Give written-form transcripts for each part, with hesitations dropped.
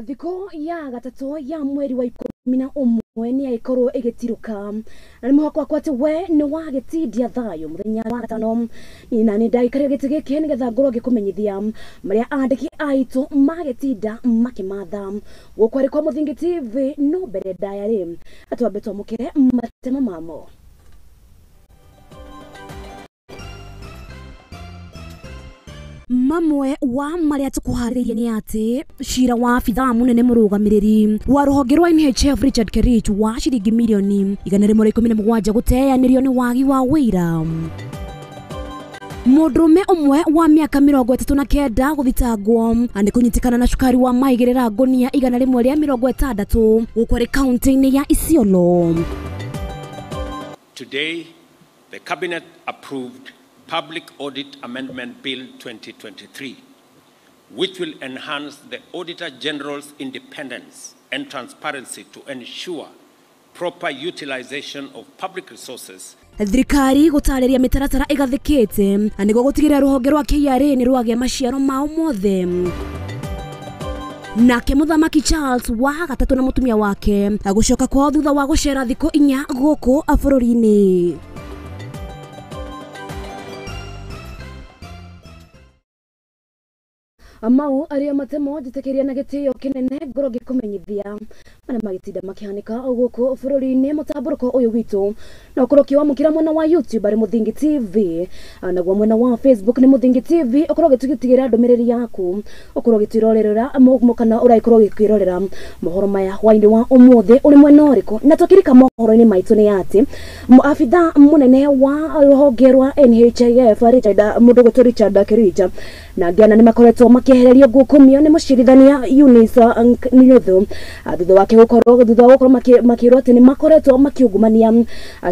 Thikũ ya gatatũ ya mweri wa 11 nĩ ĩkorwo ĩgĩtirũka na nĩ mũhaka wakwa atĩ we nĩ wagĩtindia thayũ mũthenya wa gatano na nĩ ndagĩkaria gĩtĩ gĩkĩ nĩgetha ngorwo ngĩkũmenyithia marĩa andĩki aitũ magĩtinda makĩmatha gũkũ arĩ kwa Mũthingi TV. No mbere ndaya rĩ, atwambe twamũkĩre matemo mamo. Mamwe wa marĩa tũkũharĩrĩirie nĩ atĩ cira wa abithaa mũnene mũrũgamĩrĩri wa rũhonge rwa NHIF Richard Kerich wa ciringi mirioni 117 gũteanĩrio nĩ wagi wa wĩira. Mũndũrũme ũmwe wa mĩaka 39 gũthitangwo nĩ kũnyitĩkana na cukari wa maigĩrĩra ngũnia 160 gũkũ arĩ kaunti-inĩ ya Isiolo. Today, the Cabinet approved Public Audit Amendment Bill 2023, which will enhance the Auditor General's independence and transparency to ensure proper utilization of public resources. Thirikari gũtarĩria mĩtaratara ĩgathĩkĩte nĩguo gũtigĩrĩra rũhonge rwa KRA nĩ rwagĩa maciaro mao mothe. Nake Mũthamaki Charles wa gatatũ na mũtumia wake gũcoka kwao thutha wa gũcera thikũ 4 gũkũ bũrũri-inĩ. Mau arĩa matemo njĩtĩkĩria na gĩtĩo kĩnene ngorwo ngĩkũmenyithia marĩa magĩtinda makĩhanĩka gũkũ bũrũri-inĩ. Mũtambũrũko ũyũ witũ no ũkorwo ũkĩwamũkĩra mwena wa YouTube arĩ Mũthingi TV, naguo mwena wa Facebook nĩ Mũthingi TV. Ũkorwo ũgĩtũtigĩra ndũmĩrĩri yaku, ũkorwo ũgĩtwĩrorera kana ũragĩkorwo ũgĩkwĩrorera mohoro maya hwaĩ-inĩ wa ũmũthĩ ũrĩ mwena ũrĩkũ. Na tũkĩrika mohoro-inĩ maitũ nĩ atĩ abithaa mũnene wa rũhonge rwa NHIF Richard mũndũ ũgwĩtwo Richard Kerich na angĩ ana nĩ makoretwo makĩehererio ngukumio nĩ mũcirithania Eunice Nyuthu thutha wake gũkorwo makĩrwo atĩ nĩ makoretwo makiungumania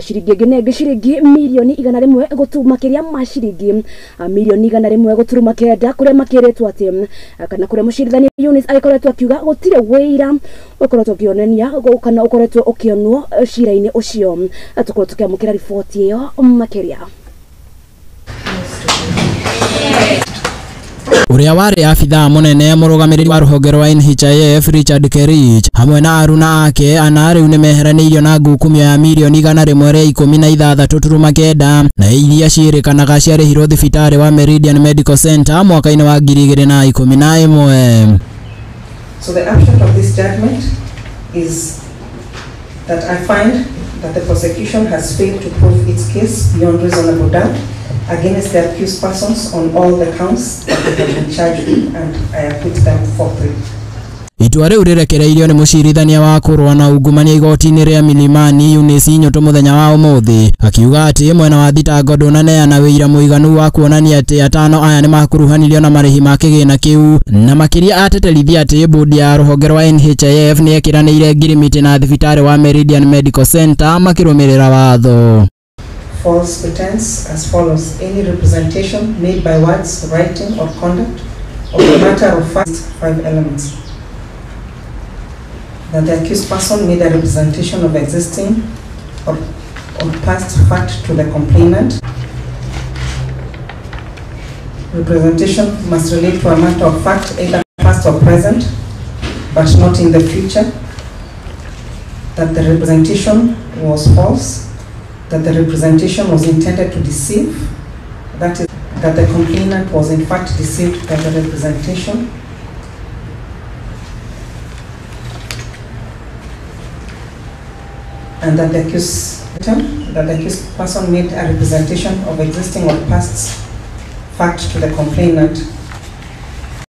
ciringi ĩngĩ na ĩngĩ ciringi mirioni 100 makĩria ma ciringi mirioni 100.9 kũrĩa makĩrĩtwo atĩ kana kũrĩa mũcirithania Eunice agĩkoretwo akiuga gũtirĩ wĩira ũkoretwo ũkĩonania kana ũkoretwo ũkĩonwo cira-inĩ ũcio. Tũkorwo tũkĩamũkĩra riboti ĩyo makĩria. Ũrĩa warĩ abithaa mũnene mũrũgamĩrĩri wa rũhonge rwa NHIF Richard Kerich hamwe na aruna ake ana rĩu nĩmeheranĩirio na ngukumio ya mirioni 116.9 na iria ciĩrĩkanaga ciarĩhirwo thibitarĩ wa Meridian Medical Center mwaka-inĩ wa 2011. So the upshot of this judgment is that I find that the prosecution has failed to prove its case beyond reasonable doubt against the accused persons on all the counts that they have been charged with, and I acquit them forthwith. Itua rĩu rĩrekereirio nĩ mũcirithania wa kũrũa na ungumania igoti-inĩ rĩa Milimani Eunice Nyutu mũthenya wa ũmũthĩ, akiuga atĩ mwena wa thitango ndũnaneana wĩira mũiganu wa kuonania atĩ atano aya nĩmakuruhanirio na marĩhi ma kĩgĩna kĩu, na makĩria ateterithia atĩ bodi ya rũhonge rwa NHIF nĩyekĩranĩire ngirimiti na thibitarĩ wa Meridian Medical Center makĩrũmĩrĩra watho. False pretense as follows: any representation made by words, writing, or conduct of a matter of fact, 5 elements. That the accused person made a representation of existing or past fact to the complainant. Representation must relate to a matter of fact, either past or present, but not in the future. That the representation was false. That the representation was intended to deceive, that is, that the complainant was in fact deceived by the representation. And that the accused person made a representation of existing or past fact to the complainant.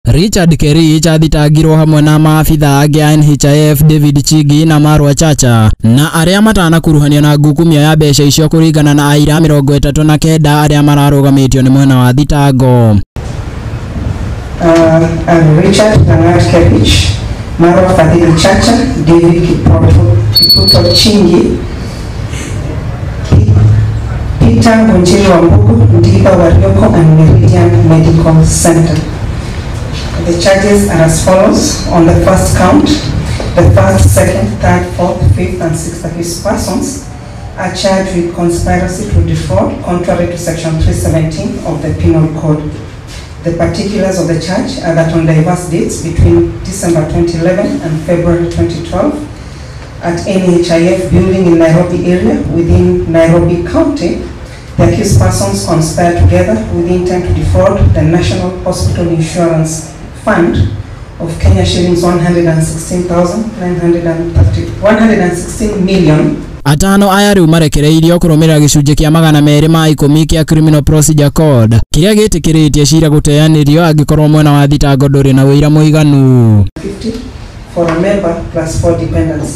Richard Kerich athitangirwo hamwe na maabithaa angĩ a NHIF David Chigi na Marwa Chacha na arĩa matanakuruhanio na ngukumio ya mbeca icio kũringana na aira 39 arĩa mararũgamĩtio nĩ mwena wa thitango. Richard Langat Kerich, Marwa Fadhili Chacha, David Kiproto Chingi, Peter Ngunjiri Wambugu, Ndiba Warioko, and Meridian Medical Center. The charges are as follows. On the first count, the first, second, third, fourth, fifth, and sixth accused persons are charged with conspiracy to defraud, contrary to section 317 of the Penal Code. The particulars of the charge are that on diverse dates between December 2011 and February 2012, at NHIF building in Nairobi area within Nairobi County, the accused persons conspired together with the intent to defraud the National Hospital Insurance Fund of Kenya shillings 116 million. Atano aya riu marekereirio kurumirira gicunjĩ kĩa 210 kĩa Criminal Procedure Code kĩrĩa gĩtĩkĩrĩtie cira gũteanĩrio angĩkorwo mwena wa thitango ndũrĩ na ũira mũiganu. 50 for a member plus 4 dependents.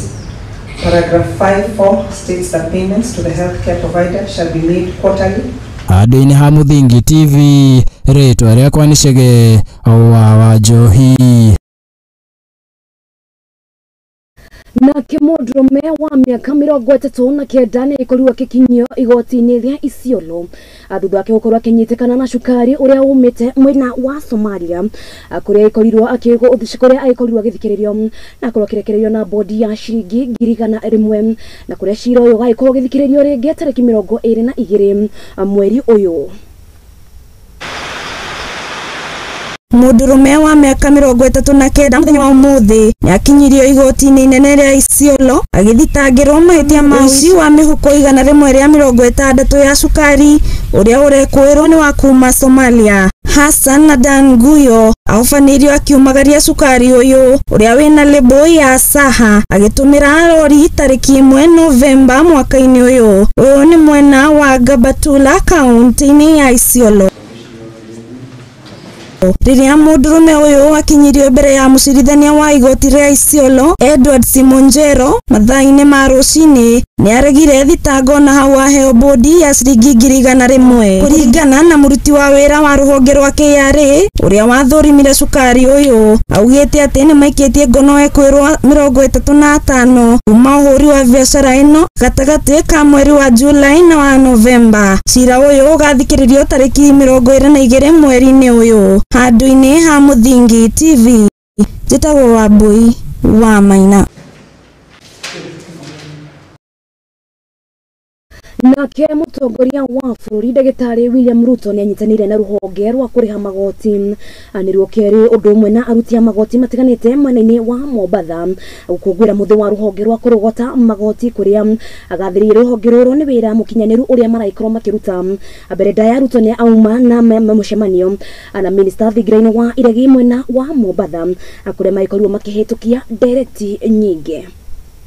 Paragraph 5.4 states that payments to the healthcare provider shall be made quarterly. Handũ-inĩ ha Mũthingi TV, rĩtwa rĩakwa nĩ Chege wa Njohi. Nake mũndũrũme wa mĩaka 39 nĩ akorirwo akĩkinyio igoti-inĩ rĩa Isiolo thutha wake gũkorwo akĩnyitĩkana na cukari ũrĩa umĩte mwena wa Somalia kũrĩa aikorirwo agĩthikĩrĩrio na akorwo akĩrekererio na bodi ya ciringi 100,000 na kũrĩa cira ũyũ ũgagĩkorwo ũgĩthikĩrĩrio rĩngĩ tarĩki 22 mweri ũyũ. Mũndũrũme wa mĩaka 39 mũthenya wa ũmũthĩ nĩakinyirio igoti-inĩ inene rĩa Isiolo agĩthitangĩrwo mahĩtia ma ũici wa mĩhuko 160 ya cukari ũrĩa ũrekũĩrwo nĩ wa kuma Somalia. Hassan Adan Guyo ahobanĩirio akiumagaria cukari ũyũ ũrĩa wĩna lebo ya Saha agĩtũmĩra rori tarĩki 1 Novemba mwaka-inĩ ũyũ. Ũyũ nĩ mwena wa Gabatula kaunti-inĩ ya Isiolo. Rĩrĩa mũndũrũme ũyũ akinyirio mbere ya mũcirithania wa igoti rĩa Isiolo Edward Simonjero mathaa-inĩ ma rũcinĩ nĩaregire thitango na hau aheo bodi ya ciringi 100,000 kũringana na mũruti wa wĩra wa rũhonge rwa KRA ũrĩa wathũrimire cukari ũyũ. Augĩte atĩ nĩmaikĩtie ngono ekwĩrwo 35 kuma ũhũri wa biacara ĩno gatagatĩ ka mweri wa Julai na wa Novemba. Cira ũyũ ũgathikĩrĩrio tarĩki 22 mweri-inĩ ũyũ. Handũ-inĩ ha Mũthingi TV, njĩtagwo Wambui wa Maina. Nake mũtongoria wa bũrũri ndagĩtarĩ William Ruto nĩanyitanĩire na rũhonge rwa kũrĩha magoti nĩruo kerĩ ũndũ ũmwe na aruti a magoti matiganĩte mwena-inĩ wa Mombatha gũkũngũĩra mũthĩ wa rũhonge rwa kũrogota magoti kũrĩa agathĩrĩirie rũhonge rũrũ nĩ wĩra mũkinyanĩru ũrĩa maragĩkorwo makĩruta. Mbere ndaya Ruto nĩ auma na mũcemanio na minista thingira-inĩ wa iregi mwena wa Mombatha kũrĩa magĩkorirwo makĩhĩtũkia ndereti nyingĩ.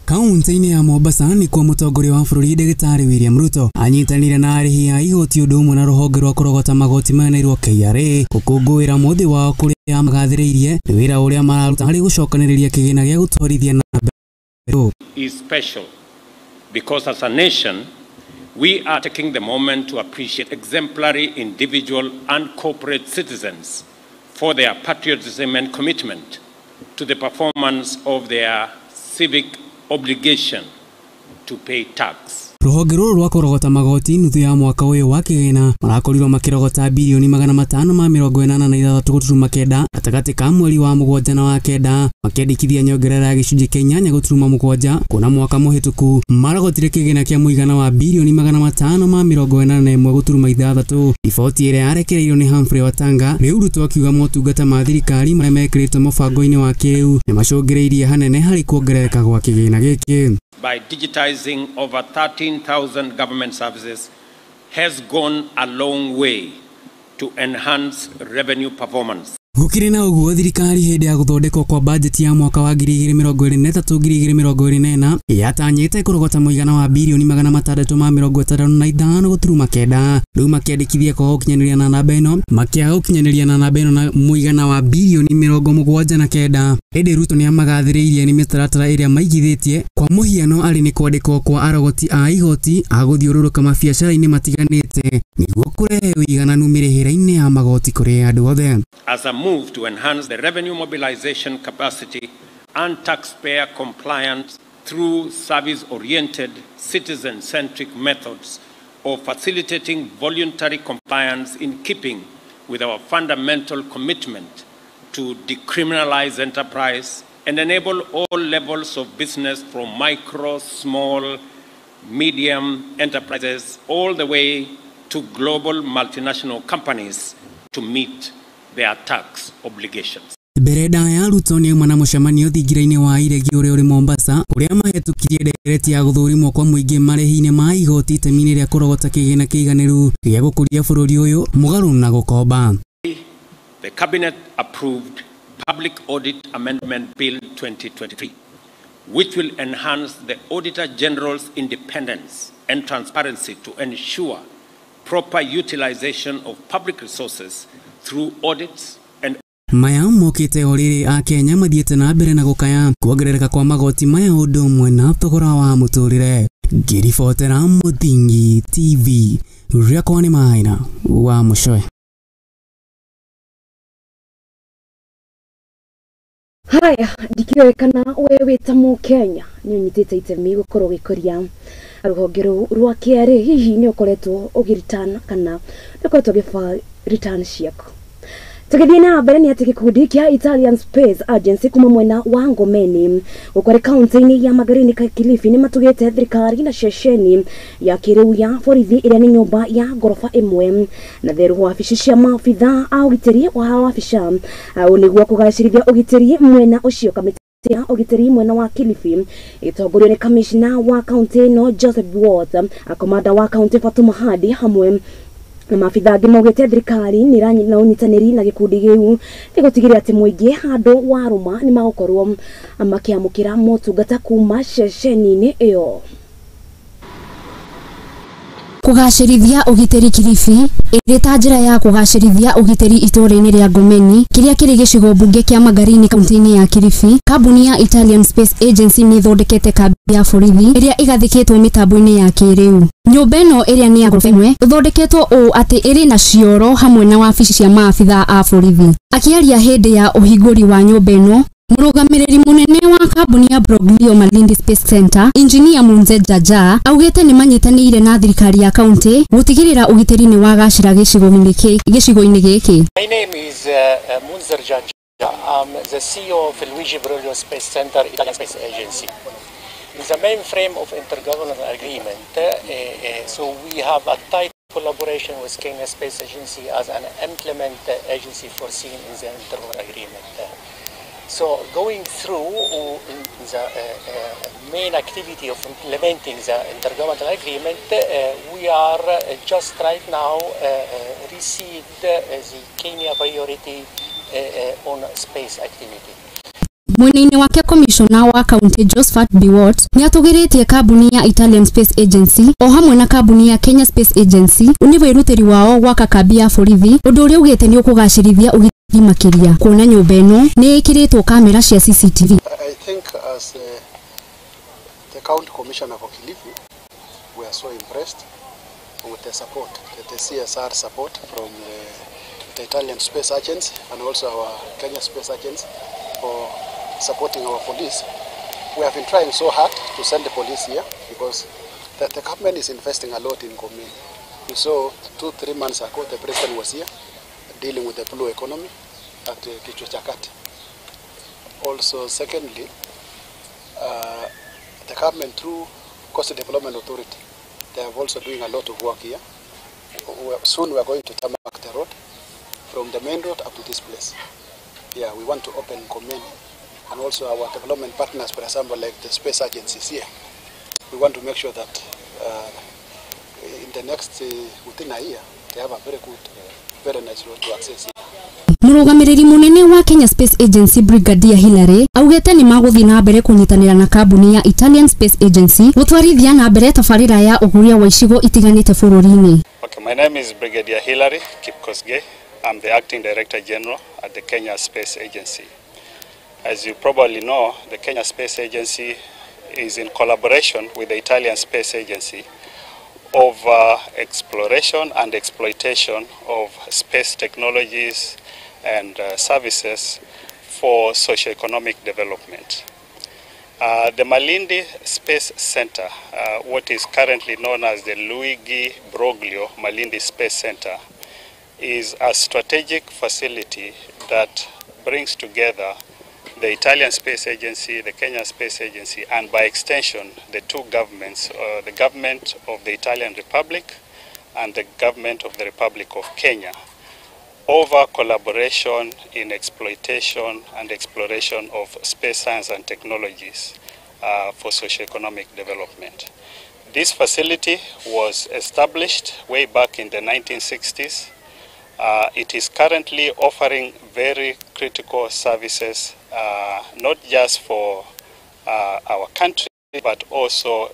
Kaunti-inĩ ya Mombasa nĩkuo mũtongoria wa bũrũri ndagĩtarĩ William Ruto anyitanĩire na arĩhi a igoti ũndũ ũmwe na rũhonge rwa kũrogota magoti menairwo KRA gũkũngũĩra mũthĩ wao kũrĩa magathĩrĩirie nĩ wĩra ũrĩa mararuta harĩ gũcokanĩrĩria kĩgĩna gĩa gũtwarithia na mbere. Is special because as a nation we are taking the moment to appreciate exemplary individual and corporate citizens for their patriotism and commitment to the performance of their civic obligation to pay tax. Rũhonge rũrũ rwa kũrogota magoti nuthu ya mwaka ũyũ wa kĩgĩna marakorirwo makĩrogota birioni 586.9 gatagatĩ ka mweri wa 7 na wa 9 makĩandĩkithia nyongerera ya gĩcunjĩ kĩa 8.7 kuona mwaka mũhĩtũku marogotire kĩgĩna kĩa mũigana wa birioni 581.6. Riboti ĩrĩa yarekereirio nĩ Humphrey Watanga rĩu Ruto akiuga motungata ma thirikari marĩa mekĩrĩtwo mũbango-inĩ wa kĩrĩu nĩmacũngĩrĩirie hanene harĩ kuongerereka gwa kĩgĩna gĩkĩ. By digitizing over 13,000 government services has gone a long way to enhance revenue performance. Gũkĩrĩ na ũguo thirikari hĩndĩ ya gũthondekwo kwa bajeti ya mwaka wa 2023-2024 yatanyĩte kũrogota mũigana wa birioni 665.9 rĩu makĩandĩkithia kwaga gũkinyanĩria na namba ĩno makĩaga gũkinyanĩria na namba ĩno na mũigana wa birioni 79. Ĩndĩ Ruto nĩamagathĩrĩirie nĩ mĩtaratara ĩrĩa maigithĩtie kwa mũhiano arĩ nĩ kwandĩkwo kwa arogoti a igoti a gũthiũrũrũka mabiacara-inĩ matiganĩte nĩguo kũrehe ũigananu mĩrĩhĩre-inĩ ya magoti kũrĩ andũ othe. As a move to enhance the revenue mobilization capacity and taxpayer compliance through service-oriented, citizen-centric methods of facilitating voluntary compliance in keeping with our fundamental commitment to decriminalize enterprise and enable all levels of business from micro, small, medium enterprises all the way to global multinational companies to meet their tax obligations. Mbere ndaya Ruto nĩauma na mũcemanio thingira-inĩ wa iregi ũrĩa ũrĩ Mombasa ũrĩa mahĩtũkirie ndereti ya gũthũrimwo kwa mũingĩ marĩhi-inĩ ma igoti itemi-inĩ rĩa kũrogota kĩgĩna kĩiganĩru gĩa gũkũria bũrũri ũyũ mũgarũ na gũkomba. The Cabinet approved Public Audit Amendment Bill 2023, which will enhance the Auditor General's independence and transparency to ensure proper utilization of public resources through audits and Maya mokĩte o rĩrĩ a Kenya mathiĩte na mbere na gũkaya kuongerereka kwa magoti maya ũndũ ũmwe na thogora wa mũtũrĩre. Ngĩribotera Mũthingi TV rĩakwa nĩ Maina wa Mũcoe. Haya, ndikĩũĩ kana we wĩ ta Mũkenya nĩ ũnyitĩte itemi gũkorwo ũgĩkũria rũhonge rũu rwa KRA, hihi nĩ ũkoretwo ũgĩ-return kana nĩ ũkoretwo ũgĩ-file return ciaku? Tũgĩthiĩ na mbere nĩ atĩ gĩkundi kĩa Italian Space Agency kuma mwena wa Ngomeni gũkũ kaunti-inĩ ya Magarini Kilifi nĩ matugĩte thirikari na ceceni ya kĩrĩu ya borithi ĩrĩa nĩ nyũmba ya ngoroba ĩmwe na theru wabici cia maabitha a ũgitĩri wa wabica nĩguo kũgacĩrithia ũgitĩri mwena ũcio. Kamĩtĩ ya ũgitĩri mwena wa Kilifi ĩtongorio nĩ kamishna wa kaunti ĩno Joseph Ward, komanda wa kaunti Fatuma Hadi hamwe na maabitha angĩ maugĩte thirikari nĩ na ũnyitanĩri na gĩkundi gĩu nĩ gũtigĩrĩra atĩ mũingĩ handũ wa rũma nĩ magũkorwo makĩamũkĩra motungata kuma ceceni-inĩ ĩyo. Kũgacĩrithia ũgitĩri Kilifi ĩrĩ ta njĩra ya kũgacĩrithia ũgitĩri itũũra-inĩ rĩa Ngomeni kĩrĩa kĩrĩ gĩcigo mbunge kĩa Magarini kaunti-inĩ ya Kilifi. Kambuni ya Italian Space Agency nĩ ĩthondekete kambi ya borithi ĩrĩa ĩgathĩkĩtwo mĩtambo-inĩ ya kĩrĩu. Nyũmba ĩno ĩrĩa nĩ ya ngoroba ĩmwe ĩthondeketwo ũũ atĩ ĩrĩ na cioro hamwe na wabici cia maabitha a borithi. Akĩaria hĩndĩ ya ũhingũri wa nyũmba ĩno, mũrũgamĩrĩri mũnene wa kambuni ya Broglio Malindi Space Center, Engineer Munze Jaja, augĩte nĩ manyitanĩire na thirikari ya kaunti gũtigĩrĩra ũgitĩri nĩ wagacĩra gĩcigo-inĩ gĩkĩ. My name is Munzer Jaja. I'm the CEO of Luigi Broglio Space Center, Italian Space Agency. In the main frame of intergovernmental agreement, so we have a tight collaboration with Kenya Space Agency as an implement agency foreseen in the intergovernmental agreement. So going through the main activity of implementing the intergovernmental agreement, we are just right now received the Kenya priority on space activity. Mwena-inĩ wake komishona wa kaunti Josephat Biwott nĩ atũgĩrĩtie kambuni ya Italian Space Agency o hamwe na kambuni ya Kenya Space Agency nĩ wĩrutĩri wao gwaka kambi ya borithi, ũndũ ũrĩa ugĩte nĩ ũkũgacĩrithia ũgitĩri makĩria kuona nyũmba ĩno nĩ ĩkĩrĩtwo kamera cia CCTV. I think as the county commissioner for Kilifi, we are so impressed with the support, the CSR support from the Italian Space Agency and also our Kenya Space Agency for supporting our police. We have been trying so hard to send the police here because the government is investing a lot in Ngomeni. You saw 2-3 months ago the president was here dealing with the blue economy at Kichwa cha Kati. Also, secondly, the government through Coast Development Authority, they are also doing a lot of work here. Soon we are going to tarmac the road from the main road up to this place. Yeah, we want to open Ngomeni, and also our development partners, for example, like the space agencies here. We want to make sure that in the next, within a year, they have a very good, very nice road to access here. Mũrũgamĩrĩri mũnene wa Kenya Space Agency Brigadier Hillary augĩte nĩ magũthiĩ na mbere kũnyitanĩra na kambuni ya Italian Space Agency gũtwarithia na mbere tabarĩra ya ũkũria wa icigo itiganĩte bũrũri-inĩ. Okay, my name is Brigadier Hillary Kipkosgei. I'm the Acting Director General at the Kenya Space Agency. As you probably know, the Kenya Space Agency is in collaboration with the Italian Space Agency over exploration and exploitation of space technologies and services for socioeconomic development. The Malindi Space Center, what is currently known as the Luigi Broglio Malindi Space Center, is a strategic facility that brings together the Italian Space Agency, the Kenya Space Agency, and by extension, the two governments, the government of the Italian Republic and the government of the Republic of Kenya, over collaboration in exploitation and exploration of space science and technologies for socioeconomic development. This facility was established way back in the 1960s. It is currently offering very critical services, not just for our country, but also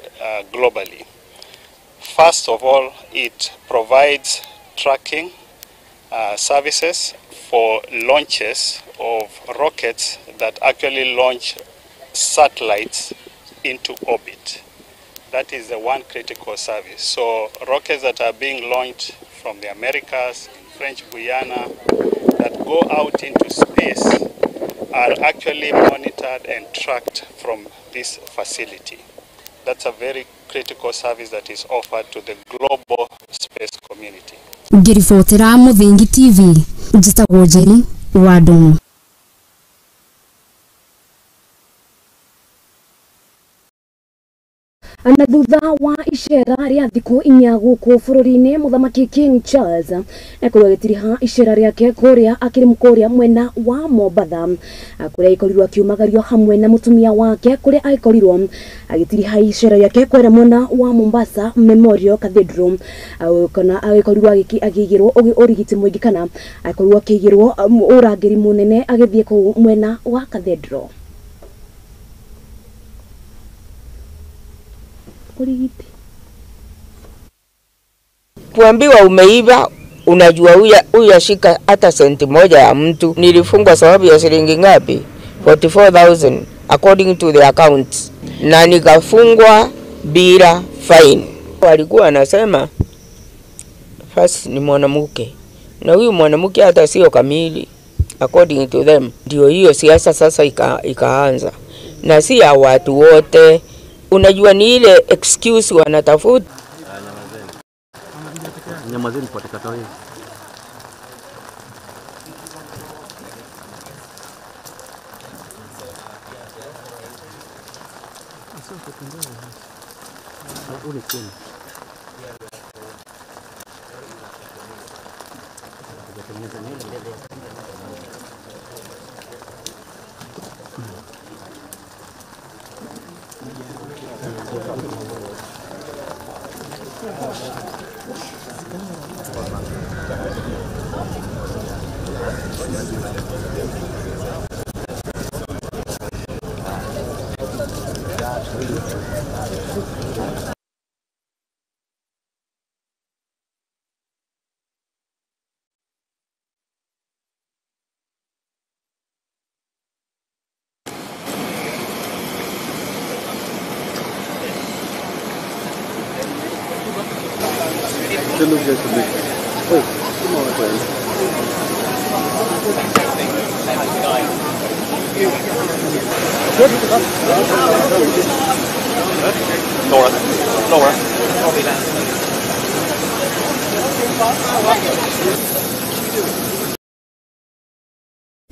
globally. First of all, it provides tracking services for launches of rockets that actually launch satellites into orbit. That is the one critical service. So rockets that are being launched from the Americas, in French Guiana, that go out into space are actually monitored and tracked from this facility. That's a very critical service that is offered to the global space community. Ngiribotera Muthingi TV, njitagwo Njeri wa Ndung'u. Na thutha wa icera ria thiku inya guku bururi-ini, muthamaki King Charles ekorwo agitiriha icera riake kuria akiri kuria mwena wa Mombatha, kuria aikorirwo akiumagario hamwe na mutumia wake, kuria aikorirwo agitiriha icera riake kuria mwena wa Mombasa Memorial Cathedral, kana agikorirwo agigirwo urigiti mwingi kana akorirwo akigirwo urangiri munene agithie kuu mwena wa Cathedral. Kuambiwa umeiba, unajua huyashika hata senti moja ya mtu. Nilifungwa sababu ya shilingi ngapi? 44,000 according to the accounts. Na nikafungwa bila fine. Walikuwa wanasema first ni mwanamke, na huyu mwanamke hata sio kamili according to them. Ndio hiyo siasa sasa ikaanza. Na si ya watu wote. Unajua ni ile excuse wanatafuta. Nyamazeni pote katoe. Laura, Laura.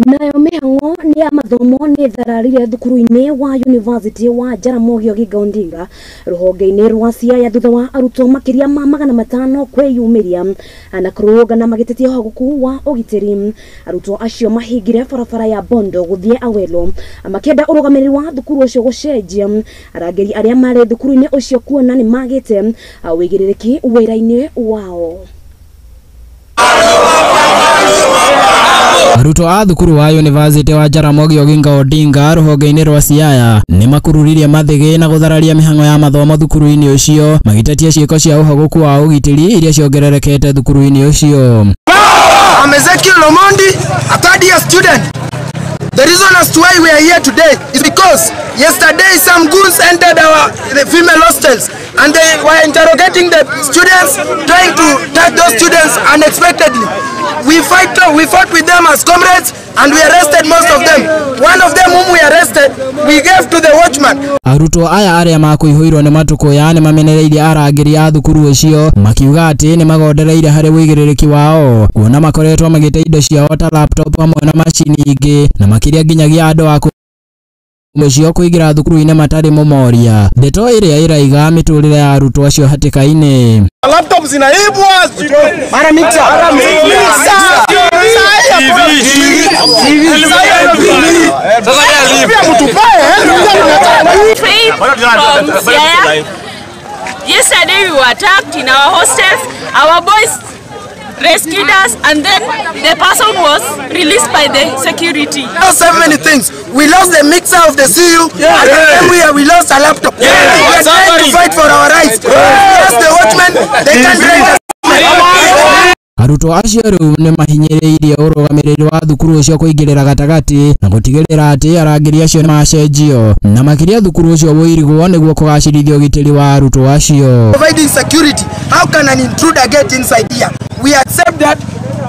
Nayo mĩhang'o nĩ ya mathomo nĩ thararire thukuru-inĩ wa University wa Jaramogi Oginga Odinga rũhonge-inĩ rwa Siaya thutha wa arutwo makĩria ma 500 kwĩyumĩria na kũrũrũngana magĩtetia ũhagũku wa ũgitĩri. Arutwo acio mahingire barabara ya Bondo gũthiĩ Awelo makĩenda ũrũgamĩrĩri wa thukuru ũcio gũcenjia arangĩri arĩa marĩ thukuru-inĩ ũcio kuona nĩ magĩte wĩigĩrĩrĩki wĩra-inĩ wao. Arutwo a thukuru wa University wa Jaramogi Oginga Odinga rũhonge-inĩ rwa Siaya nĩ makururirie mathĩgĩ na gũthararia mĩhang'o ya mathomo thukuru-inĩ ũcio magĩtetia ciĩko cia ũhagũku wa ũgitĩri iria ciongererekete thukuru-inĩ ũcio. I'm Ezekiel Omondi, a third year student. The reason as to why we are here today is because yesterday some goons entered the female hostels and they were interrogating the students, trying to touch those students unexpectedly. We fought with them as comrades and we arrested most of them. One of them whom we arrested, we gave to the watchman. Arutwo aya arĩa makũihũirwo nĩ matukũ nĩ mamenereirie arangĩri a thukuru ũcio makiuga atĩ nĩ magondereire harĩ wĩigĩrĩrĩki wao kuona makoretwo magĩte indo ciao ta laptop hamwe na macini ingĩ na makĩria nginyagia andũ a Ũcio kũingĩra thukuru-inĩ matarĩ mũmoria, ndeto ĩrĩa ĩraiga mĩtũrĩre ya arutwo acio hatĩka-inĩ. Laptops zinaibwa mara mixer From Siaya. Yesterday we were attacked in our hostels. Our boys rescued us, and then the person was released by the security. We lost so many things. We lost the mixer of the CU, and then we lost a laptop. We are trying to fight for our rights. We lost the watchmen. They can't write us. Arutwo acio rĩu nĩ mahinyĩrĩirie ũrũgamĩrĩri wa thukuru ũcio kũingĩrĩra gatagatĩ na gũtigĩrĩra atĩ arangĩri acio nĩ macenjio na makĩria thukuru ũcio wũirigwo nĩguo kũgacĩrithia ũgitĩri wa arutwo acio. Providing security, how can an intruder get inside here? We accept that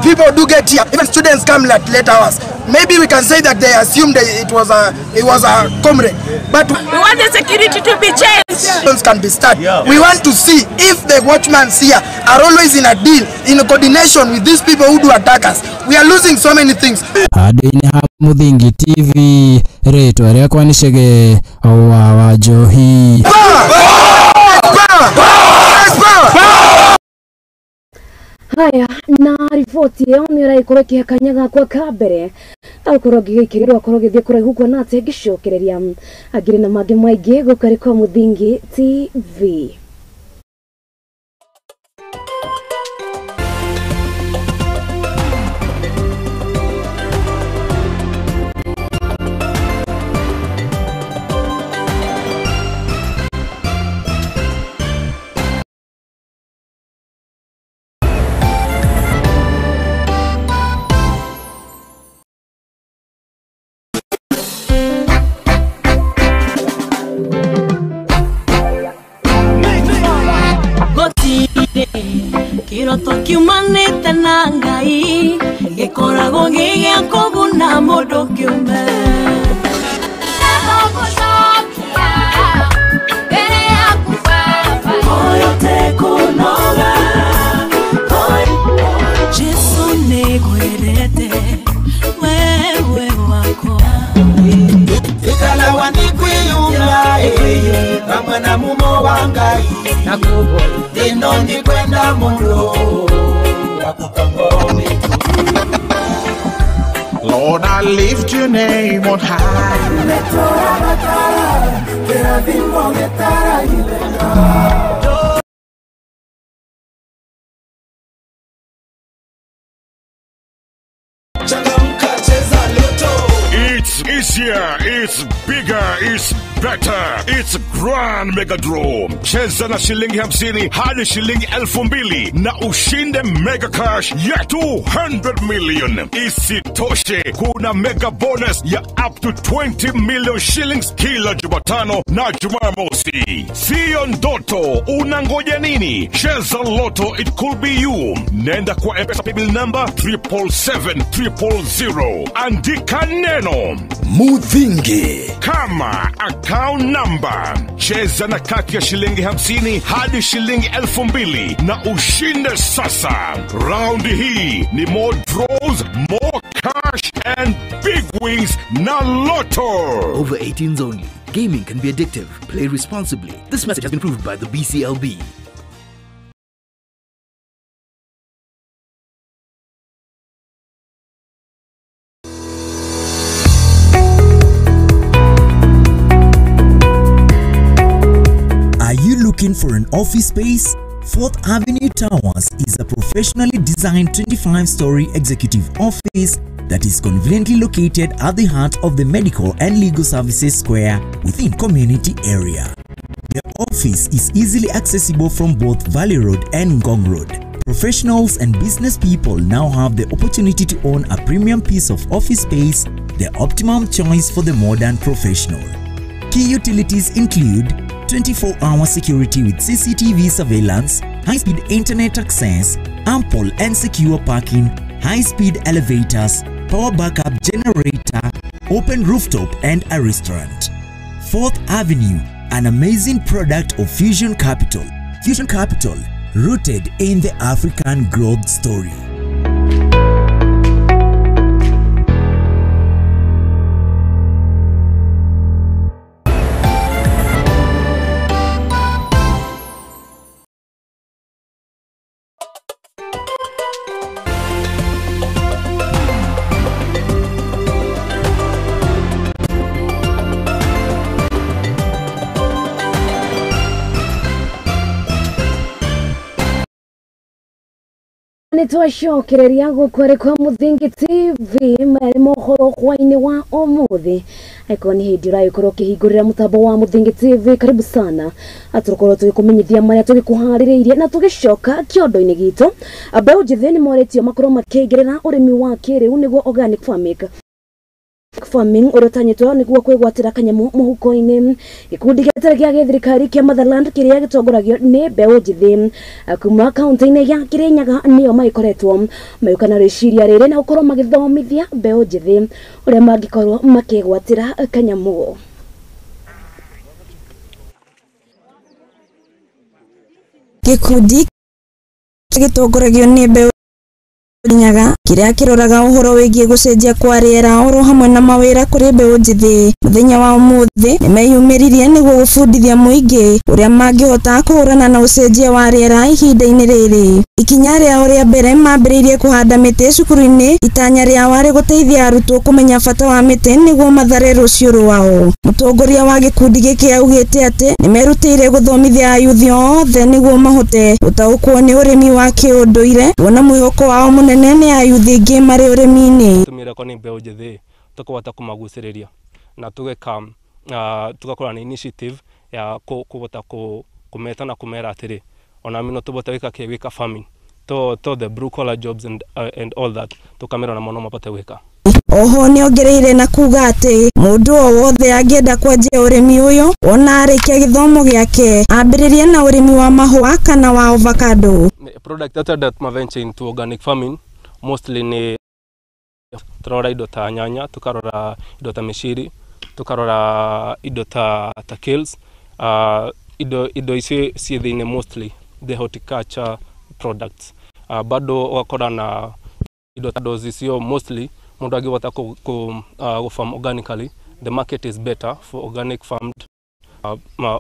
people do get here, even students come at late hours. Maybe we can say that they assumed it was a comrade, but we want the security to be changed. Can be started. We want to see if the watchmen here are always in a deal, in a coordination with these people who do attack us. We are losing so many things. Handũ-inĩ ha Muthingi TV, rĩtwa rĩakwa nĩ Chege wa Njohi. Haya, na riboti ĩyo nĩ ĩragĩkorwo ĩkĩhe kanya gakwa ka mbere gũkorwo ngĩgĩkĩrĩrwo akorwo gĩthiĩ kũraihu kuona atĩ ngĩcokereria angĩrĩ na mangĩ maingĩ gũkũ arĩ kwa Muthingi TV. Kiroto kiumanĩte na Ngai gĩkoragwo gĩ gĩa kũguna mũndũ kĩũmbe. Jesu nĩngwendete wewe wakwa. Ikalawa nikwiyumba pamwe na mumo wa Ngai ino ndikwenda muno Lord, I lift your name on high. It's easier, it's bigger, it's better, it's Grand Mega Draw. Cheza na shilingi 50 hadi shilingi 2000 na ushinde mega cash ya 200 million. Isitoshe, kuna mega bonus ya up to 20 million shillings kila Jumatano na Jumamosi. Sio ndoto, unangoja nini? Cheza Lotto, it could be you. Nenda kwa M-Pesa paybill number 777 000. Andika neno Muthingi kama account number. Cheza na kati ya shilingi 50 hadi shilingi 2000 na ushinde sasa. Round hii ni more draws, more cash and big wins na Lotto. Over 18s only. Gaming can be addictive. Play responsibly. This message has been approved by the BCLB. Looking for an office space? 4th Avenue Towers is a professionally designed 25-story executive office that is conveniently located at the heart of the Medical and Legal Services Square within community area. The office is easily accessible from both Valley Road and Ngong Road. Professionals and business people now have the opportunity to own a premium piece of office space, the optimum choice for the modern professional. Key utilities include 24-hour security with CCTV surveillance, high-speed internet access, ample and secure parking, high-speed elevators, power backup generator, open rooftop and a restaurant. 4th Avenue, an amazing product of Fusion Capital. Fusion Capital, rooted in the African growth story. Nitwacokereria gũkũ kwa Muthingi TV marĩ mohoro hwainĩ wa ũmũthĩ. Aĩkorwo nĩ hĩndĩ ũragĩkorwo ũkĩhingũrĩra mũtambo wa Muthingi TV, karibu sana. Tũgũkorwo tũgĩkũmenyithia marĩa tũgĩkũharĩrĩirie na tũgĩcoka kĩondo-inĩ gitũ. Mbeũ njĩthĩ nĩ morĩtio makorwo makĩingĩrĩra ũrĩmi wa kĩrĩu nĩguo organic farming ũrĩa ũtanyĩtwo nĩguo kwĩgwatĩra kanyamũ mũhuko-inĩ. Gĩkundi gĩtarĩ gĩa gĩthirikari kĩa Motherland kĩrĩa gĩtongoragio nĩ mbeũ njĩthĩ kuma kaunti-inĩ ya Kirinyaga nĩo magĩkoretwo magĩũka na rĩciria rĩrĩ na gũkorwo magĩthomithia mbeũ njĩthĩ ũrĩa mangĩkorwo makĩgwatĩra kanyamũ. Gĩkundi gĩtongoragio nĩ mbeũ Nyaga kĩrĩa kĩroraga ũhoro wĩgiĩ gũcenjia kwa rĩera oro hamwe na mawĩra kũrĩ mbeũ njĩthĩ. Mũthenya wa ũmũthĩ nĩmeyumĩririe nĩguo gũbundithia mũingĩ ũrĩa mangĩhota kũhũrana na ũcenjia wa rĩera ihinda-inĩ rĩrĩ. Ikinya rĩao rĩa mbere mambĩrĩirie kũhanda mĩtĩ cukuru-inĩ, itanya rĩao arĩ gũteithia arutwo kũmenya bata wa mĩtĩ nĩguo mathare rũciũ rwao. Mũtongoria wa gĩkundi gĩkĩ augĩte atĩ nĩmerutĩire gũthomithia ayuthi othe nĩguo mahote gũtaũkwo nĩ ũrĩmi wa kĩũndũire, kuona mwĩhoko wao mũnene nĩ ayuthi aingĩ marĩ ũrĩmi-inĩ. Tumira kwa nĩ mbeũ njĩthĩ tũkahota kũmagucĩrĩria na tũgeka tugakorwo na initiative ya kũhota kũmeta na kũmera atĩrĩ ona mino tũbote gwĩka kĩ gwĩka farming to the blue collar jobs and all that tukamera na mono mabote gwĩka. Oho nĩongereire na kuga atĩ mũndũ o wothe angĩenda kwanjia ũrĩmi ũyũ ona arĩkia gĩthomo gĩake ambĩrĩrie na ũrĩmi wa mahũa kana wa avocado. Product that maventure into organic farming mostly ni turarora indo ta nyanya, tukarora indo ta mĩciri, tukarora indo ta kales, indo icio ciĩ thĩinĩ mostly the horticulture products. Bado ũgakora na indo ta dozi icio mostly mũndũ angĩhota ku farm organically, the market is better for organic farmed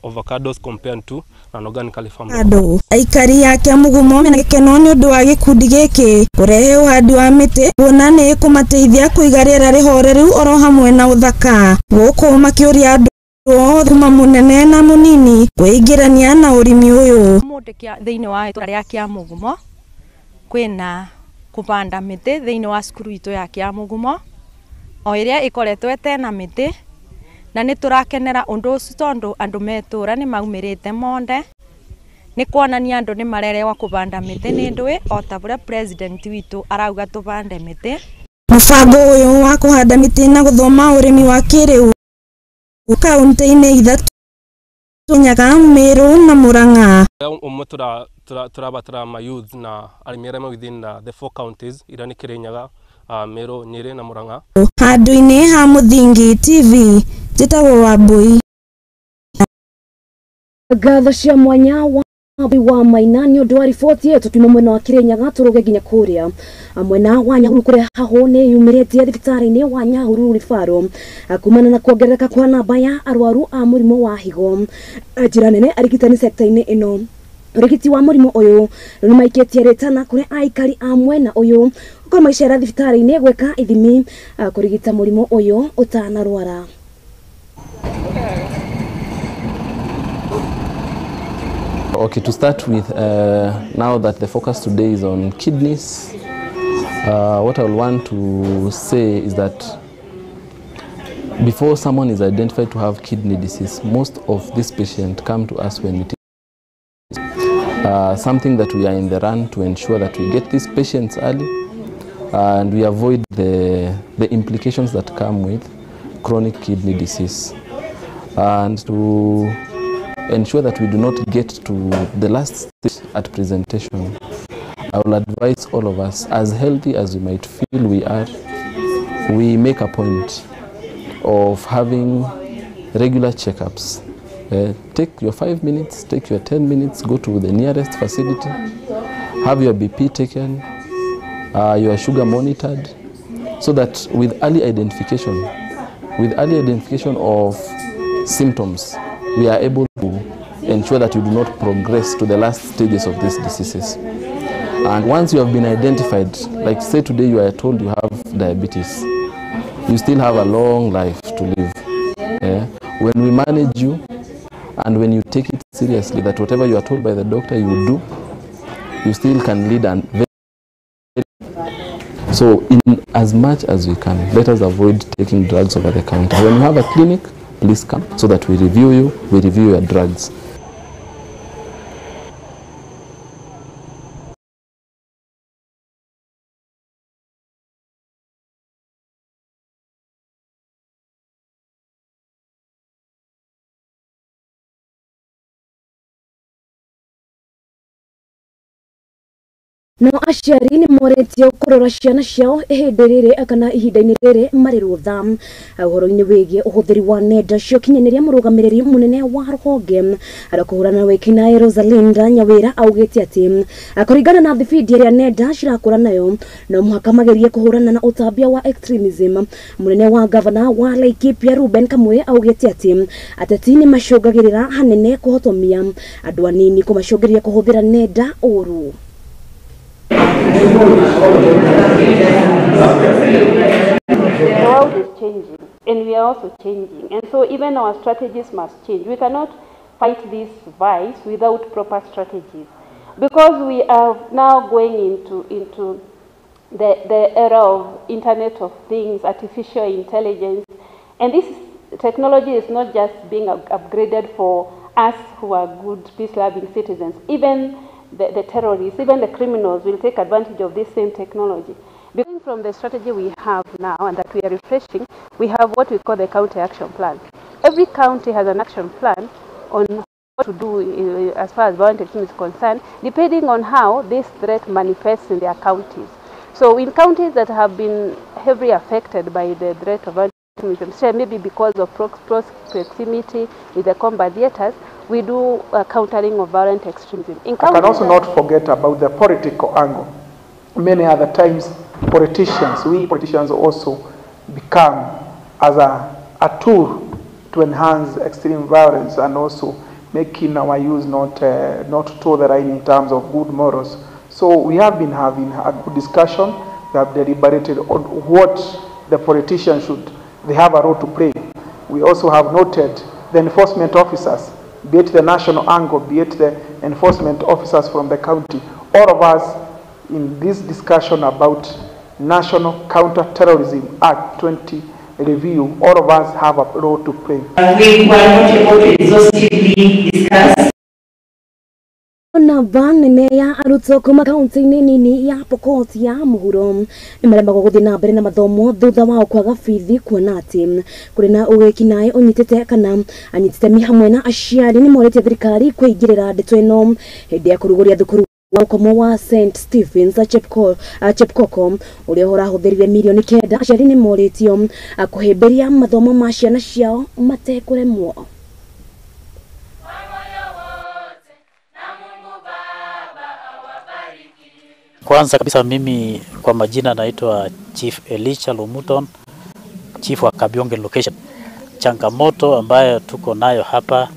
avocados compared to an organically farmed. Andũ aikari a Kĩamugumo mena gĩkeno nĩ ũndũ wa gĩkundi gĩkĩ kũrehe ũhandi wa mĩtĩ kuona nĩ ĩkũmateithia kũiga rĩera rĩhoreru oro hamwe na ũthaka, gũkũ makĩũria andũ othe kuma mũnene na mũnini kwĩingĩrania na ũrĩmi ũyũ. Ũmũthĩ thĩinĩ wa itũra rĩa Kĩamugumo kwĩna kũbanda mĩtĩ thĩinĩ wa cukuru itũ ya Kĩamugumo o ĩrĩa ĩkoretwo ĩtena mĩtĩ, na nĩ tũrakenera ũndũ ũcio tondũ andũ metũra nĩ maumĩrĩte monde nĩ kuonania andũ nĩ marerewa kũbanda mĩtĩ nĩ ndũĩ o ta ũrĩa president witũ arauga tũbande mĩtĩ. Mũbango ũyũ wa kũhanda mĩtĩ na gũthoma ũrĩmi wa kĩrĩu kaunti-inĩ ithatũ Nyaga, Meru na Murang'a. Ũmwe tũrabatara ma youth na arĩmi arĩa me within the four counties iria nĩ Kirinyaga, Meru, Nyeri na Murang'a. Handũ-inĩ ha Muthingi TV njĩtagwo Wambui. Ngatho cia mwanya wa Maina nĩ ũndũ wa riboti ĩyo. Tũkiuma mwena wa Kirinyaga tũrũge nginya kũrĩa mwena wa Nyahururu kũrĩa hahũ nĩ yumĩrĩtie thibitarĩ-inĩ wa Nyahururu Referral kumana na kuongerereka kwa namba ya arwaru a mũrimũ wa higo. Njĩra nene arigitani sekta-inĩ ĩno ũrigiti wa mũrimũ ũyũ nĩ maikĩtie rĩtana kũrĩ aikari a mwena ũyũ gũkorwo magĩcera thibitarĩ-inĩ gwĩka ithimi kũrigita mũrimũ ũyũ ũtanarwara. Okay, to start with, now that the focus today is on kidneys, what I will want to say is that before someone is identified to have kidney disease, most of these patients come to us when it is something that we are in the run to ensure that we get these patients early and we avoid the implications that come with chronic kidney disease, and to ensure that we do not get to the last stage at presentation. I will advise all of us, as healthy as we might feel we are, we make a point of having regular checkups. Take your 5 minutes, take your 10 minutes, go to the nearest facility, have your BP taken, your sugar monitored, so that with early identification of symptoms, we are able to ensure that you do not progress to the last stages of these diseases. And once you have been identified, like say today you are told you have diabetes, you still have a long life to live. When we manage you and when you take it seriously, that whatever you are told by the doctor you do, you still can lead a So in as much as we can, let us avoid taking drugs over the counter. When you have a clinic, please come so that we review you, we review your drugs. No aciari nĩ moretio kũrora ciana ciao ihinda rĩrĩ kana ihinda-inĩ rĩrĩ marĩ rũtha. Ũhoro-inĩ wĩgiĩ ũhũthĩri wa nenda cia ũkinyanĩria, mũrũgamĩrĩri mũnene wa rũhonge rwa kũhũrana na wĩkinaĩ Rosalinda Nyawĩra augĩte atĩ kũringana na thibindi ĩrĩa nenda cirakũra nayo, no mũhaka magerie kũhũrana na ũtambia wa extremism. Mũnene wa gavana wa Laikipia Ruben Kamwe augĩte atĩ ateti nĩ macũngagĩrĩra hanene kũhotomia andũ anini kũmacũngĩrĩria kũhũthĩra nenda ũru. The world is changing, and we are also changing, and so even our strategies must change. We cannot fight this vice without proper strategies, because we are now going into the era of Internet of Things, artificial intelligence, and this technology is not just being upgraded for us who are good, peace-loving citizens. Even the terrorists, even the criminals will take advantage of this same technology. Because from the strategy we have now and that we are refreshing, we have what we call the county action plan. Every county has an action plan on what to do as far as violent extremism is concerned, depending on how this threat manifests in their counties. So in counties that have been heavily affected by the threat of violent extremism, say maybe because of proximity with the combat theaters, we do countering of violent extremism. In I can also not forget about the political angle. Many other times, we politicians also become as a tool to enhance extreme violence and also making our youth not toe the line in terms of good morals. So we have been having a good discussion. We have deliberated on what the politicians should, they have a role to play. We also have noted the enforcement officers, be it the national angle, be it the enforcement officers from the county, all of us in this discussion about National Counter-Terrorism Act 20 review, all of us have a role to play. We were not able to exhaustively discuss. Namba nene ya arutwo kuma kaunti-inĩ nini ya Pokot ya mũhuro nĩ maremagwo gũthiĩ na mbere na mathomo thutha wao kwaga bithi, kuona atĩ kũrĩ na ũgĩkinaĩ ũnyitĩte kana anyitĩte hamwe na aciari nĩ morĩtie thirikari kũingĩrĩra ndeto ĩno hĩndĩ ya kũrugũria thukuru wa ũkomo wa St Stephens Chepkoko ũrĩa ũrahũthĩrire mirioni 9. Aciari nĩ morĩtio kũhĩmbĩria mathomo ma ciana ciao matekũremwo. Kwanza kabisa mimi kwa majina naitwa Chief Elisha Lumuton, Chief wa Kabionge Location. Changamoto ambayo tuko nayo hapa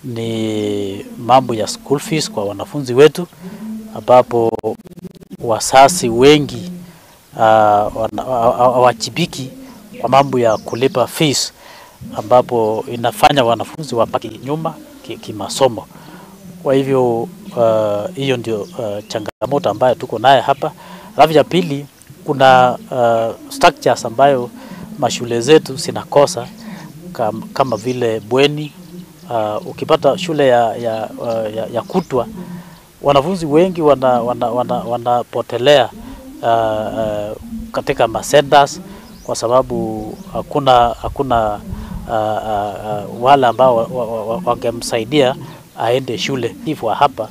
ni mambo ya school fees kwa wanafunzi wetu, ambapo wasasi wengi hawajibiki kwa mambo ya kulipa fees, ambapo inafanya wanafunzi wabaki nyuma kimasomo. Kwa hivyo hiyo ndio changamoto ambayo tuko nayo hapa. Alafu ya pili, kuna structures ambayo mashule zetu zinakosa kama vile bweni. Ukipata shule ya kutwa, wanafunzi wengi wanapotelea katika masendas kwa sababu hakuna wale ambao wangemsaidia aende shule. Hivyo hapa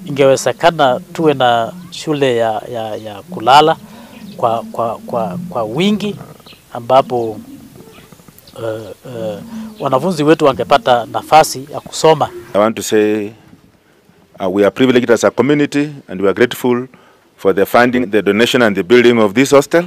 ingewezekana tuwe na shule ya kulala kwa wingi, ambapo wanafunzi wetu wangepata nafasi ya kusoma. I want to say we are privileged as a community and we are grateful for the funding, the donation and the building of this hostel,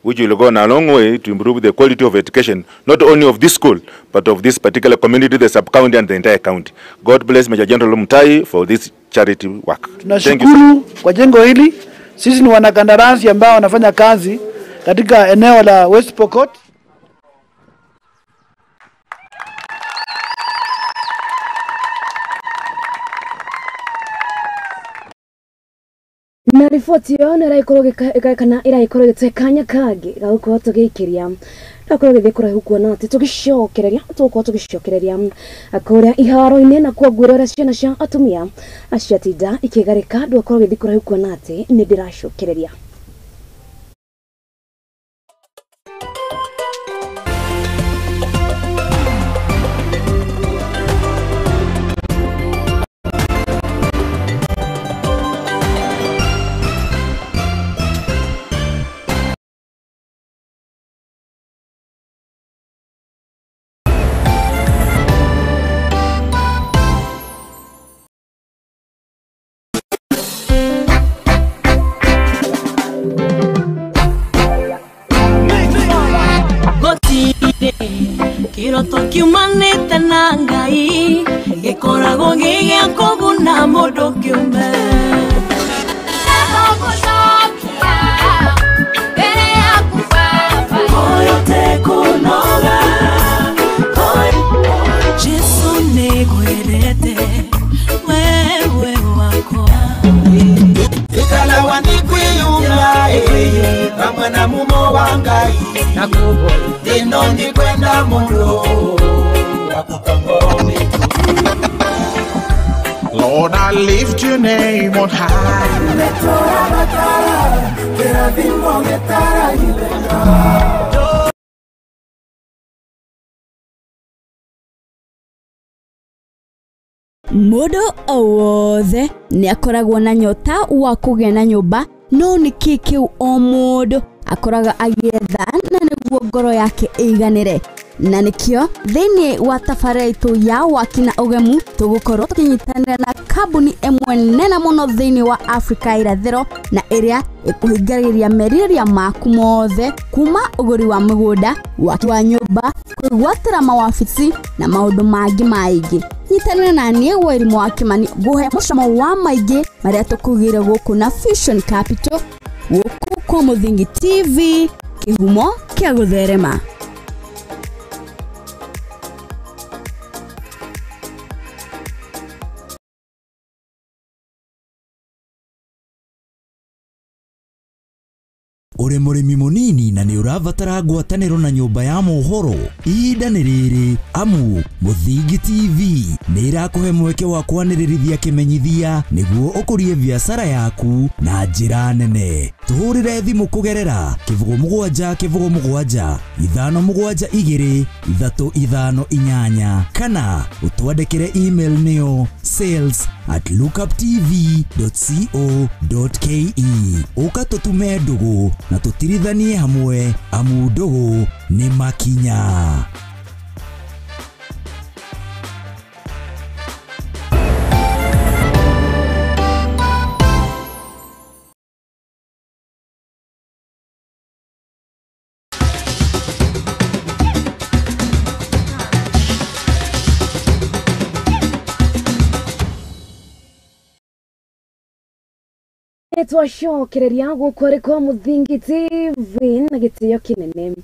which will go a long way to improve the quality of education, not only of this school, but of this particular community, the sub-county and the entire county. God bless Major General Mutai for this charity work. Tunashukuru kwa jengo hili. Sisi ni wanakandarasi ambao wanafanya kazi katika eneo la West Pokot. Na Na riboti ĩyo nĩ ĩragĩkorwo kana ĩragĩkorwo ĩgĩtũhe kanya kangĩ ga gũkorwo tũgĩikĩria nakorwo gĩthiĩ kũraihu kuona atĩ tũgĩcokereria tũgũkorwo tũgĩcokereria kũrĩa iharo-inĩ na kuo ngwĩra ũrĩa ciana cia atumia ciatinda ikĩgarĩka ndũgakorwo gĩthiĩ kũraihu kuona atĩ nĩ ndĩracokereria. Kiroto kiumanĩte na Ngai gĩkoragwo gĩ gĩa kũguna mũndũ kĩũmbe. Jesu nĩngwendete wewe wakwa ikala wanikwiyuma pamwe na mumo wa Ngai ino ndikwenda mundu Lord, I lift your name on high. Mũndũ o wothe nĩ akoragwo na nyota wa kũgĩa na nyũmba, no nĩ kĩ kĩu o mũndũ akoraga agĩetha na nĩguo ngoro yake ĩiganĩre. Na nĩkĩo thĩinĩ wa tabarĩra itũ ya waki na ũgemu tũgũkorwo tũkĩnyitanĩra na kambuni ĩmwe nene mũno thĩinĩ wa Afrika irathĩro na ĩrĩa ĩkũhingĩrĩria merirĩria maku mothe kuma ũgũri wa mũgũnda, waki wa nyũmba, kwĩgwatĩra mawabici na maũndũ mangĩ maingĩ. Nyitanĩra na niĩ Wairimu wa Kimani ngũhe mũcamo wa maingĩ marĩa tũkugĩire gũkũ na Fusion Capital gũkũ kwa Mũthingi TV, kĩhumo kĩa gũtherema. Uri mũrĩmi mũnini na nĩ ũrabatara ngwatanĩro na nyũmba ya mohoro, ihinda nĩ rĩrĩ amu Mũthingi TV nĩ ĩrakũhe mweke wa kwanĩrĩrithia kĩmenyithia nĩguo ũkũrie biacara yaku na njĩra nene. Tũhũrĩre thimũ kũgerera 07 07 572 358 kana ũtwandĩkĩre email nĩyo sales@lookuptv.co.ke. Ũka tũtume ndũgũ na tũtirithanie hamwe amu ndũgũ nĩ makinya. Twacokereria gũkũ arĩ kwa Mũthingi TV na gĩtĩo kĩnene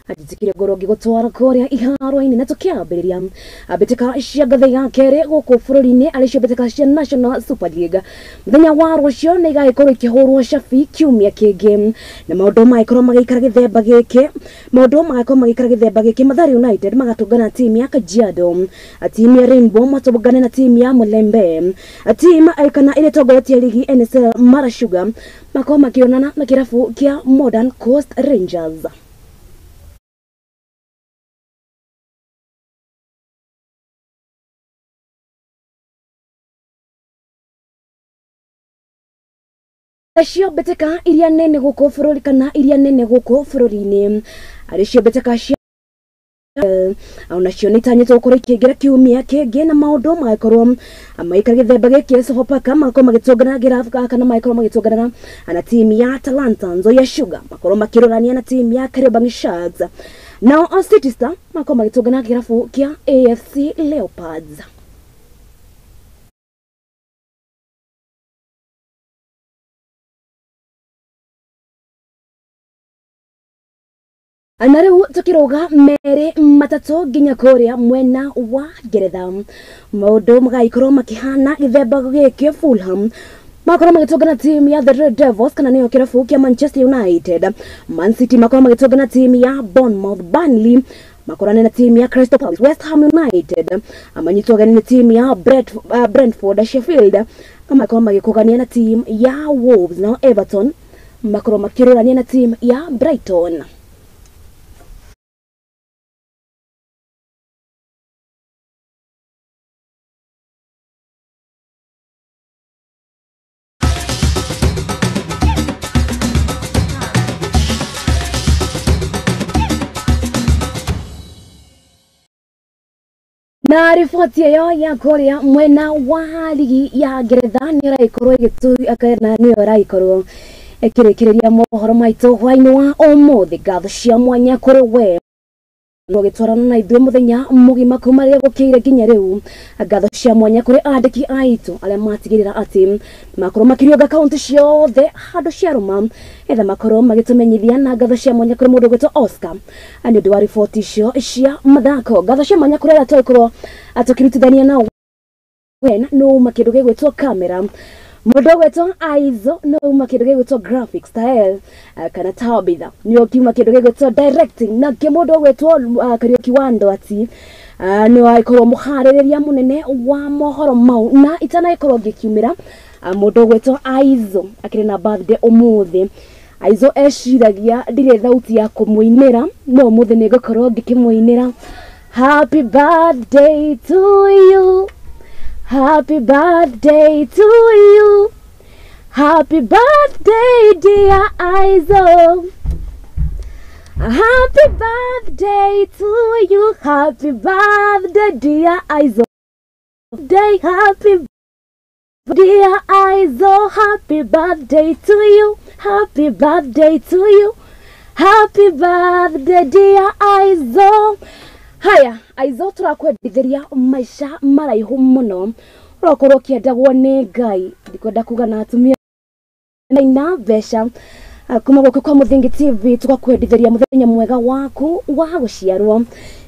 anjĩtĩkire ngorwo ngĩgũtwara kũrĩa iharo-inĩ na tũkĩambĩrĩria mbĩtĩka cia ngathĩ ya kerĩ gũkũ bũrũri-inĩ arĩ cio mbĩtĩka cia National Super League mũthenya wa rũciũ nĩ igagĩkorwo ikĩhũrwo cabi kiumia kĩngĩ na maũndũ magĩkorwo magĩikara gĩthemba gĩkĩ maũndũ magakorwo magĩikara gĩthemba gĩkĩ Mathare United magatũngana na timu ya Kajiado, timu ya Rainbow matũngane na timu ya Mulembe, timu kana ĩrĩa ĩtongoretie ligi NSL Mara Sugar makorwo makĩonana na kĩrabu kĩa Modern Coast Rangers. Cio mbĩtĩka iria nene gũkũ bũrũri kana iria nene gũkũ bũrũri-inĩ arĩ cio mbĩtĩka cia onacio nĩ itanyĩtwo gũkorwo ikĩingĩra kiumia kĩngĩ na maũndũ magĩkorwo magĩikara gĩthemba gĩkĩ Sofapaka magakorwo magĩtũngana kĩrabu kana magĩkorwo magĩtũngana na timu ya Talanta Nzoia Sugar makorwo makĩrorania na timu ya Kariobangi Sharks, nao City Star makorwo magĩtũngana kĩrabu kĩa AFC Leopards. Na rĩu tũkĩrũga merĩ matatũ nginya kũrĩa mwena wa Ngeretha maũndũ magagĩkorwo makĩhana gĩthemba gĩkĩ Fulham Makorwo magĩtũngana timu ya the Red Devils kana nĩyo kĩrabu kĩa Manchester United. Man City makorwo magĩtũngana timu ya Bournemouth. Burnley makorane na timu ya Crystal Palace. West Ham United amanyitwo ageni nĩ timu ya Brentford. Sheffield makorwo magĩkũgania na timu ya Wolves, nao Everton makorwo makĩrũrania na timu ya Brighton. Na riboti ĩyo ya kũrĩa mwena wa ligi ya Ngeretha nĩ ĩragĩkorwo ĩgĩtu na nĩyo ĩragĩkorwo ĩkĩrĩkĩrĩria mohoro maitũ hwainĩ wa ũmũthĩ. Ngatho cia mwanya kũrĩ we ũgĩtwarana na ithuĩ mũthenya mũgima kuma rĩrĩa gũkĩire nginya rĩu. Ngatho cia mwanya kũrĩ andĩki aitũ arĩa matigĩrĩra atĩ makorwo makĩrionga kaunti ciothe handũ ciarũma etha makorwo magĩtũmenyithia, na ngatho cia mwanya kũrĩ mũndũ ũgwĩtwo Oscar nĩ ũndũ wa riboti icio cia mathako. Ngatho cia mwanya kũrĩ arĩa tũgĩkorwo tũkĩrutithania nao wena no uma kĩndũ gĩgwĩtwo kamera, mũndũ ũgwĩtwo Aizo no uma kĩndũ gĩgwĩtwo graphics style kana Tabitha nĩ ũkiuma kĩndũ gĩgwĩtwo directing, nake mũndũ ũgwĩtwo Kariuki wa Ndwati nĩ wagĩkorwo mũharĩrĩria mũnene wa mohoro mau. Na itanagĩkorwo ngĩkiumĩra mũndũ ũgwĩtwo Aizo akĩrĩ na birthday ũmũthĩ. Aizo eciragia ndirĩ thauti ya kũmũinĩra, no ũmũthĩ nĩ ngũkorwo ngĩkĩmũinĩra happy birthday to you. Happy birthday to you. Happy birthday, dear Aizo. Happy birthday to you. Happy birthday, dear Aizo. Day, happy dear Aizo. Happy birthday to you. Happy birthday to you. Happy birthday, dear Aizo. Haya, Aizo tũrakwendithĩria maica maraihu mũno, ũrokorwo ũkĩendagwo nĩ Ngai. Ndikwenda kuga na atumia na mbeca. Kuma gũkũ kwa Mũthingi TV tũgakwendithĩria mũthenya mwega waku wa gũciarwo.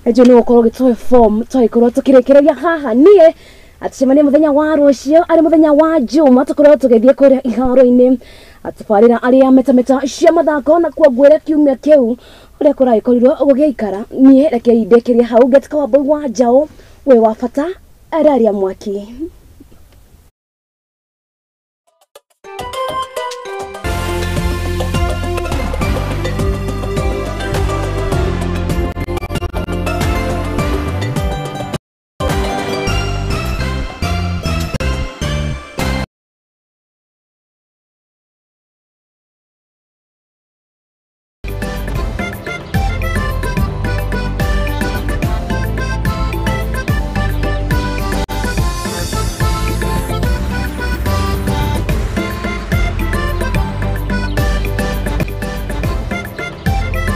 Njũĩ nĩ gũkorwo ũgĩtũhe form twagĩkorwo tũkĩrĩkĩrĩria haha. Niĩ atũcemanie mũthenya wa rũciũ arĩ mũthenya wa Juma, tũkorwo tũgĩthiĩ kũrĩa iharo-inĩ atũbarĩra arĩa metameta cia mathako, na kuo ngwĩre kiumia kĩu ũrĩa kũragĩkorirwo gũgĩikara. Niĩ rekei ndĩkĩrie hau. Ngetika Wambui wa Njaũ, wĩ wa bata araria mwaki.